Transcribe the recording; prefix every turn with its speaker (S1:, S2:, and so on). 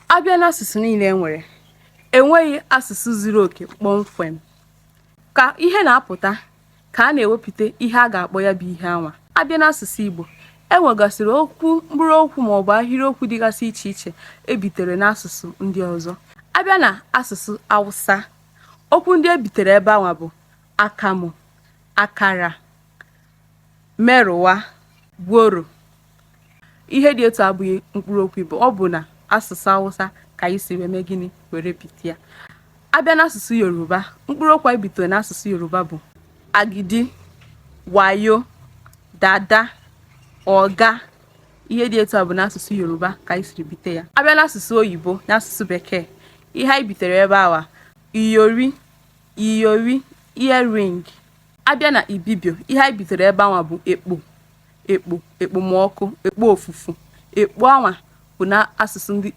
S1: A bịa n'asụsụ niile e nwere, enweghị asụsụ zuru oke kpọmkwem. Ka ihe na-apụta ka a na-ewepụta ihe a ga-akpọ ya bụ ihe anwa. A bịa n'asụsụ Igbo, e nwegasịrị okwu, mkpụrụ okwu maọbụ ahịrịokwu dịgasị iche iche e bitere n'asụsụ ndị ọzọ. A bịa na asụsụ Awụsa, okwu ndị e bitere ebe anwa bụ akamụ, akara, merụwa, gworo. Ihe dị etu abụghị mkpụrụ okwu Igbo, ọ bụ na asụsụ Awụsa ka anyị si wee mee gịnị were bite ya. A bịa n'asụsụ Yoruba, mkpụrụ okwu anyị bitere n'asụsụ Yoruba bụ agidi, wayo, dada, ọga. Ihe dị etu a bụ n'asụsụ Yoruba ka anyị siri bite ya. A bịa n'asụsụ oyibo, n'asụsụ bekee, ihe anyị bitere ebe awa iyori, iyori, earring. A bịa na Ibibio, ihe anyị bitere ebe anwa bụ ekpo, ekpo, ekpomọkụ, ekpo ofufu. Ekpo anwa bụ na asụsụ ndị